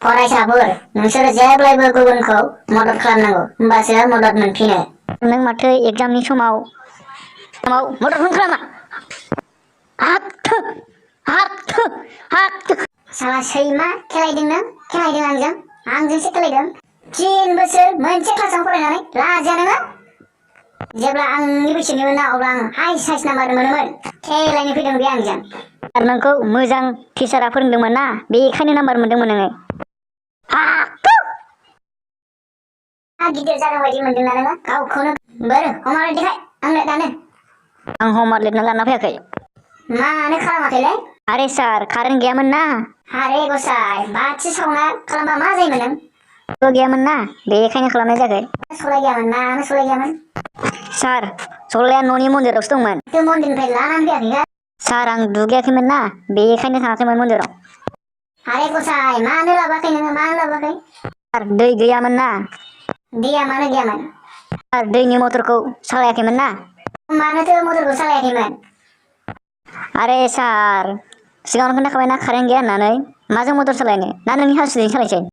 फरायसाफोर नोंसोर जेब्लायबो गुबुनखौ मदद खालामनांगौ होमबासो मदद मोनफिनो। नों माथो एग्जामनि समाव मददखौनो खालामा। साला सैमा खेलायदों नों खेलायदों आंजोंसो खेलायदों 3 बोसोर मोनसे क्लासाव फरायनानै लाजिया नोङो। जेब्ला आंनि बैसोनिमोन ना अब्ला आं हाइस नाम्बार मोनोमोन खेलायनो फैदों बे आंजों। नोंखौ मोजां टिचारा फोरोंदोंमोन ना बेखायनो नाम्बार मोनदोंमोन नोङो। गिदिर जादों बायदि मोनदोंना नोङो गावखौनो। बोरो हमार देखाय आंनो दानो। आं होमवार्क लिरना लाना फैयाखै। मानो खालामाखैलै? आरे सार कारेन्ट गैयामोन ना। आरे गसाय बाथि सावना खालामबा मा जायोमोन नों? गैयामोन ना बेखायनो खालामनाय जायाखै। सलाय गैयामोन मानो सलाय गैयामोन? सार सलाया न'नि मन्दिरावसो दंमोन। मन्दिरनिफ्राय लानानै फैयाखै? सार आं दुगैयाखैमोन ना बेखायनो थाङाखैमोन मन्दिराव। आरे गसाय मानो लाबोआखै नोङो मानो लाबोआखै? सार दै गैयामोन ना। दैया मानो गैयामोन? सार दैनि मटरखौ सालायाखैमोन ना। मानोथो मटरखौ सालायाखैमोन? आरे सार सिगाङावनो खोन्थाखाबायना कारेन्ट गैया होननानै माजों मटर सालायनो ना नोंनि हासुदैजों सालायसै।